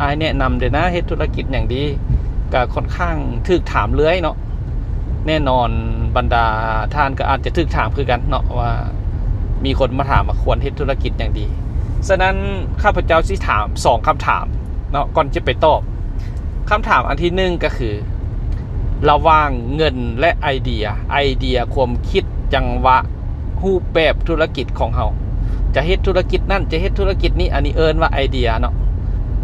ອ້າຍແນະນຳເດ້ນະ ເຮັດທຸລະກິດຫຍັງດີ? ກະຂ້ອນຂ້າງຖືກຖາມເລື້ອຍເນາະ. ແນ່ນອນບັນດາທ່ານກໍອາດຈະຖືກຖາມຄືກັນເນາະ ວ່າມີຄົນມາຖາມວ່າຄວນເຮັດທຸລະກິດຫຍັງດີ? ສະນັ້ນຂ້າພະເຈົ້າຊິຖາມສອງຄຳຖາມເນາະ ກ່ອນຈະໄປຕອບ. ຄຳຖາມອັນທີໜຶ່ງກໍຄື ລະຫວ່າງເງິນ ແລະ ໄອເດຍ, ໄອເດຍ, ຄວາມຄິດ, ຈັງຫວະ, ຮູບແບບທຸລະກິດຂອງເຮົາ ຈະເຮັດທຸລະກິດນັ້ນ ຈະເຮັດທຸລະກິດນີ້ ອັນນີ້ເອີ້ນວ່າໄອເດຍເນາະ.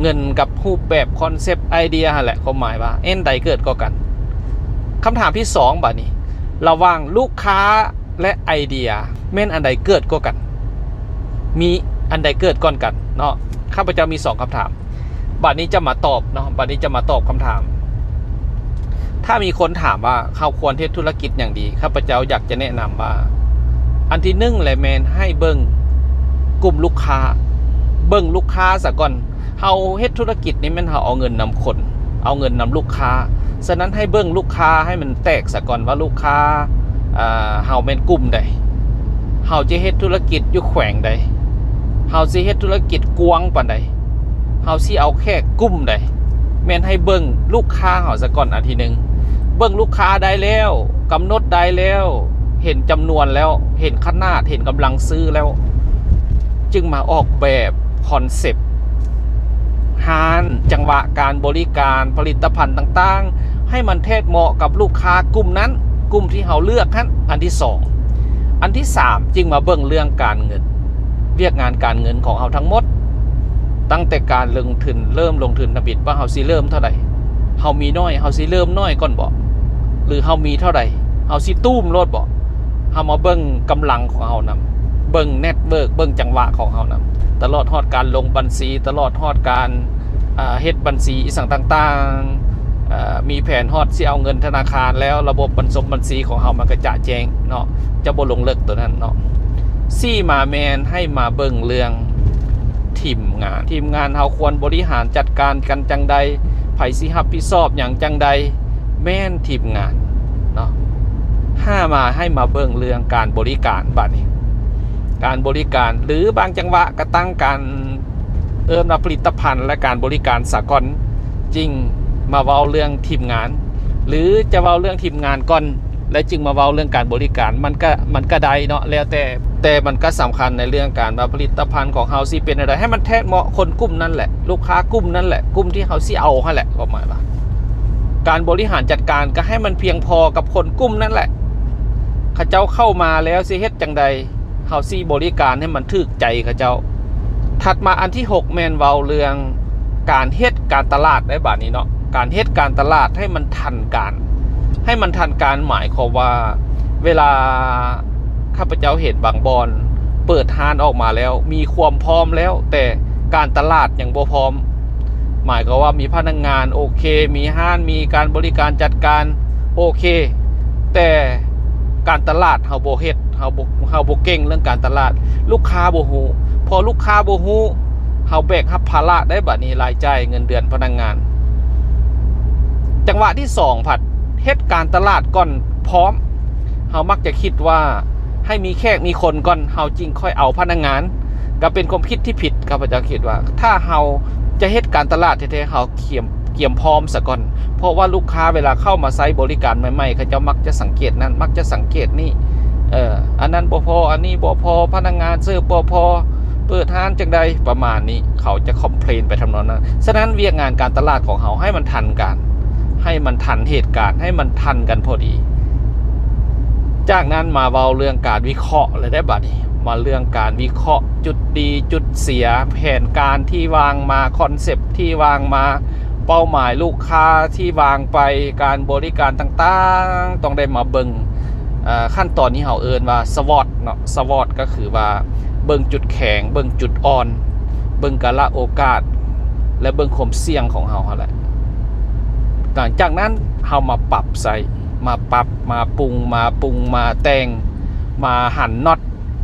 ເງິນກັບຮູບແບບຄອນເຊັບໄອເດຍຫັ້ນແຫຼະ ຄວາມໝາຍວ່າອັນໃດເກີດກ່ອນກັນ? ຄຳຖາມທີສອງ ບາດນີ້ ລະຫວ່າງລູກຄ້າ ແລະ ໄອເດຍ ແມ່ນອັນໃດເກີດກ່ອນກັນ? ມີອັນໃດເກີດກ່ອນກັນເນາະ? ຂ້າພະເຈົ້າມີສອງຄຳຖາມ. ບາດນີ້ຈະມາຕອບເນາະ ບາດນີ້ຈະມາຕອບຄຳຖາມ. ຖ້າມີຄົນຖາມວ່າເຮົາຄວນເຮັດທຸລະກິດຫຍັງດີ? ຂ້າພະເຈົ້າຢາກຈະແນະນຳວ່າ ອັນທີໜຶ່ງແຫຼະ ແມ່ນໃຫ້ເບິ່ງກຸ່ມລູກຄ້າ, ເບິ່ງລູກຄ້າສາກ່ອນ. ເຮົາເຮັດທຸລະກິດນີ້ແມ່ນເຮົາເອົາເງິນນຳຄົນ, ເອົາເງິນນຳລູກຄ້າ. ສະນັ້ນໃຫ້ເບິ່ງລູກຄ້າໃຫ້ມັນແຕກສາກ່ອນວ່າລູກຄ້າ ເຮົາແມ່ນກຸ່ມໃດ? ເຮົາຈະເຮັດທຸລະກິດຢູ່ແຂວງໃດ? ເຮົາຊິເຮັດທຸລະກິດກວ້າງປານໃດ? ເຮົາຊິເອົາແຂກກຸ່ມໃດ? ແມ່ນໃຫ້ເບິ່ງລູກຄ້າເຮົາສາກ່ອນອັນທີໜຶ່ງ. ເບິ່ງລູກຄ້າໄດ້ແລ້ວ, ກຳນົດໄດ້ແລ້ວ, ເຫັນຈຳນວນແລ້ວ, ເຫັນຂະໜາດ, ເຫັນກຳລັງຊື້ແລ້ວ, ຈຶ່ງມາອອກແບບຄອນເຊັບຮ້ານ, ຈັງຫວະການບໍລິການ, ຜະລິດຕະພັນຕ່າງໆ ໃຫ້ມັນແທດເໝາະກັບລູກຄ້າກຸ່ມນັ້ນ, ກຸ່ມທີ່ເຮົາເລືອກຫັ້ນ. ອັນທີສອງ. ອັນທີສາມ ຈຶ່ງມາເບິ່ງເລື່ອງການເງິນ, ວຽກງານການເງິນຂອງເຮົາທັງໝົດ, ຕັ້ງແຕ່ການລົງທຶນ, ເລີ່ມລົງທຶນທຳອິດ ວ່າເຮົາຊິເລີ່ມເທົ່າໃດ? ເຮົາມີໜ້ອຍ, ເຮົາຊິເລີ່ມໜ້ອຍກ່ອນບໍ? ຫຼືເຮົາມີເທົ່າໃດ ເຮົາຊິຕຸ້ມໂລດບໍ? ເຮົາມາເບິ່ງກຳລັງຂອງເຮົານຳ, ເບິ່ງເນັດເວີກ, ເບິ່ງຈັງຫວະຂອງເຮົານຳ, ຕະຫຼອດຮອດການລົງບັນຊີ, ຕະຫຼອດຮອດການ ອ່າ ເຮັດບັນຊີອີ່ສັງຕ່າງໆ, ເອີ່ ມີແຜນຮອດຊິເອົາເງິນທະນາຄານແລ້ວ, ລະບົບບັນຊົງບັນຊີຂອງເຮົາມັນກະຈະແຈ້ງເນາະ, ຈະບໍ່ລົງເລິກໂຕນັ້ນເນາະ. ສີ່ມາແມ່ນໃຫ້ມາເບິ່ງເລື່ອງທີມງານ, ທີມງານເຮົາຄວນບໍລິຫານຈັດການກັນຈັ່ງໃດ, ໃຜຊິຮັບຜິດຊອບຫຍັງຈັ່ງໃດ, ແມ່ນທີມງານເນາະ. ຫ້າມາໃຫ້ມາເບິ່ງເລື່ອງການບໍລິການ, ບາດນີ້ການບໍລິການ ຫຼືບາງຈັງຫວະກະຕັ້ງການ ເອີ້ນວ່າຜະລິດຕະພັນ ແລະ ການບໍລິການສາກ່ອນ, ຈຶ່ງມາເວົ້າເລື່ອງທີມງານ ຫຼືຈະເວົ້າເລື່ອງທີມງານກ່ອນ ແລະ ຈຶ່ງມາເວົ້າເລື່ອງການບໍລິການ, ມັນກະ ມັນກະໄດ້ເນາະ, ແລ້ວແຕ່, ແຕ່ມັນກະສຳຄັນໃນເລື່ອງການວ່າຜະລິດຕະພັນຂອງເຮົາຊິເປັນແນວໃດ, ໃຫ້ມັນແທດເໝາະຄົນກຸ່ມນັ້ນແຫຼະ, ລູກຄ້າກຸ່ມນັ້ນແຫຼະ, ກຸ່ມທີ່ເຮົາຊິເອົາຫັ້ນແຫຼະ, ຄວາມໝາຍວ່າ ການບໍລິຫານຈັດການກະໃຫ້ມັນພຽງພໍກັບຄົນກຸ່ມນັ້ນແຫຼະ, ເຂົາເຈົ້າເຂົ້າມາແລ້ວຊິເຮັດຈັ່ງໃດ? ເຮົາຊິບໍລິການໃຫ້ມັນຖືກໃຈເຂົາເຈົ້າ. ຖັດມາອັນທີຫົກ ແມ່ນເວົ້າເລື່ອງການເຮັດການຕະຫຼາດໄດ້ບາດນີ້ເນາະ, ການເຮັດການຕະຫຼາດໃຫ້ມັນທັນການ, ໃຫ້ມັນທັນການໝາຍຄວາມວ່າ ເວລາຂ້າພະເຈົ້າເຫັນບາງບ່ອນເປີດຮ້ານອອກມາແລ້ວ ມີຄວາມພ້ອມແລ້ວ ແຕ່ການຕະຫຼາດຍັງບໍ່ພ້ອມ, ໝາຍຄວາມວ່າມີພະນັກງານໂອເຄ, ມີຮ້ານ, ມີການບໍລິການຈັດການໂອເຄ, ແຕ່ການຕະຫຼາດເຮົາບໍ່ເຮັດ, ເຮົາບໍ່ ເຮົາບໍ່ເກັ່ງເລື່ອງການຕະຫຼາດ, ລູກຄ້າບໍ່ຮູ້. ພໍລູກຄ້າບໍ່ຮູ້, ເຮົາແບກຮັບພາລະໄດ້ບາດນີ້, ລາຍຈ່າຍເງິນເດືອນພະນັກງານ. ຈັງຫວະທີສອງພັດ ເຮັດການຕະຫຼາດກ່ອນພ້ອມ. ເຮົາມັກຈະຄິດວ່າໃຫ້ມີແຂກມີຄົນກ່ອນ ເຮົາຈຶ່ງຄ່ອຍເອົາພະນັກງານ, ກໍເປັນຄວາມຄິດທີ່ຜິດ. ຂ້າພະເຈົ້າຄິດວ່າ ຖ້າເຮົາຈະເຮັດການຕະຫຼາດແທ້ໆ ເຮົາກຽມ ກຽມພ້ອມສາກ່ອນ, ເພາະວ່າລູກຄ້າເວລາເຂົ້າມາໃຊ້ບໍລິການໃໝ່ໆ ເຂົາເຈົ້າມັກຈະສັງເກດນັ້ນ ມັກຈະສັງເກດນີ້, ເອີ ອັນນັ້ນບໍ່ພໍ, ອັນນີ້ບໍ່ພໍ, ພະນັກງານເສີບບໍ່ພໍ, ເປີດຮ້ານຈັ່ງໃດ ປະມານນີ້, ເຂົາຈະຄອມເພລນໄປທຳນອງນັ້ນ. ສະນັ້ນ ວຽກງານການຕະຫຼາດຂອງເຮົາໃຫ້ມັນທັນການ, ໃຫ້ມັນທັນເຫດການ, ໃຫ້ມັນທັນກັນພໍດີ. ຈາກນັ້ນມາເວົ້າເລື່ອງການວິເຄາະແລ້ວເດ້ບາດນີ້, ມາເລື່ອງການວິເຄາະຈຸດດີຈຸດເສຍ, ແຜນການທີ່ວາງມາ, ຄອນເຊັບທີ່ວາງມາ, ເປົ້າໝາຍລູກຄ້າທີ່ວາງໄປ, ການບໍລິການຕ່າງໆ ຕ້ອງໄດ້ມາເບິ່ງ, ເອີ ຂັ້ນຕອນທີ່ເຮົາເອີ້ນວ່າ ສະວອດ ເນາະ, ສະວອດກໍຄືວ່າເບິ່ງຈຸດແຂງ, ເບິ່ງຈຸດອ່ອນ, ເບິ່ງກາລະໂອກາດ ແລະ ເບິ່ງຄວາມສ່ຽງຂອງເຮົາຫັ້ນແຫຼະ. ຫຼັງຈາກນັ້ນເຮົາມາປັບໃສ່, ມາປັບ, ມາປຸງ, ມາປຸງ, ມາແຕ່ງ, ມາຫັນນັອດ,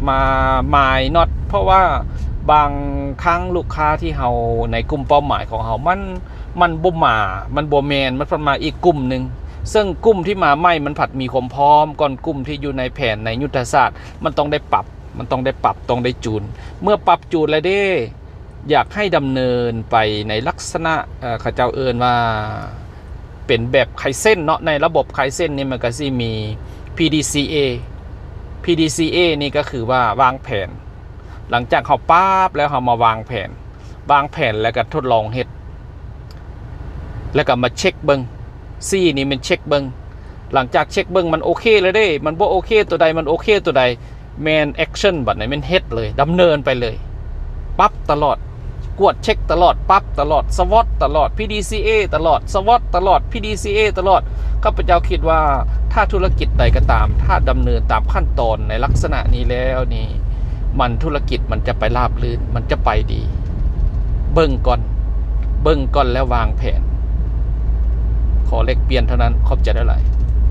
ມາໝາຍນັອດ, ເພາະວ່າບາງຄັ້ງລູກຄ້າທີ່ເຮົາ ໃນກຸ່ມເປົ້າໝາຍຂອງເຮົາ ມັນ ມັນບໍ່ມາ, ມັນບໍ່ແມ່ນ, ມັນພັດມາອີກກຸ່ມໜຶ່ງ, ເຊິ່ງກຸ່ມທີ່ມາໃໝ່ມັນພັດມີຄວາມພ້ອມກ່ອນກຸ່ມທີ່ຢູ່ໃນແຜນ ໃນຍຸດທະສາດ, ມັນຕ້ອງໄດ້ປັບ, ມັນຕ້ອງໄດ້ປັບ, ຕ້ອງໄດ້ຈູນ. ເມື່ອປັບຈູນແລ້ວເດ້, ຢາກໃຫ້ດຳເນີນໄປໃນລັກສະນະ ເອີ ເຂົາເຈົ້າເອີ້ນວ່າເປັນແບບໄຄເຊັນເນາະ. ໃນລະບົບໄຄເຊັນນີ້ ມັນກໍຊິມີ PDCA PDCA ນີ້ກໍຄືວ່າວາງແຜນ. ຫຼັງຈາກເຮົາປັບແລ້ວ ເຮົາມາວາງແຜນ ວາງແຜນແລ້ວກໍທົດລອງເຮັດ ແລ້ວກໍມາເຊັກເບິ່ງ. C ນີ້ແມ່ນເຊັກເບິ່ງ. ຫຼັງຈາກເຊັກເບິ່ງ ມັນໂອເຄແລ້ວເດ້ ມັນບໍ່ໂອເຄຕົວໃດ ມັນໂອເຄຕົວໃດ ແມ່ນແອັກຊັນ. ບັດນີ້ແມ່ນເຮັດເລີຍ ດຳເນີນໄປເລີຍ ປັບຕະຫຼອດ ກວດເຊັກຕະຫຼອດ ປັບຕະຫຼອດ ສະວອດຕະຫຼອດ PDCA ຕະຫຼອດ ສະວອດຕະຫຼອດ PDCA ຕະຫຼອດ. ຂ້າພະເຈົ້າຄິດວ່າ ຖ້າທຸລະກິດໃດກໍຕາມ ຖ້າດຳເນີນຕາມຂັ້ນຕອນໃນລັກສະນະນີ້ແລ້ວນີ້ ມັນ ທຸລະກິດມັນຈະໄປລາບລື່ນ ມັນຈະໄປດີ. ເບິ່ງກ່ອນ ເບິ່ງກ່ອນແລ້ວວາງແຜນ. ຂໍແລກປ່ຽນເທົ່ານັ້ນ ຂອບໃຈຫຼາຍໆ.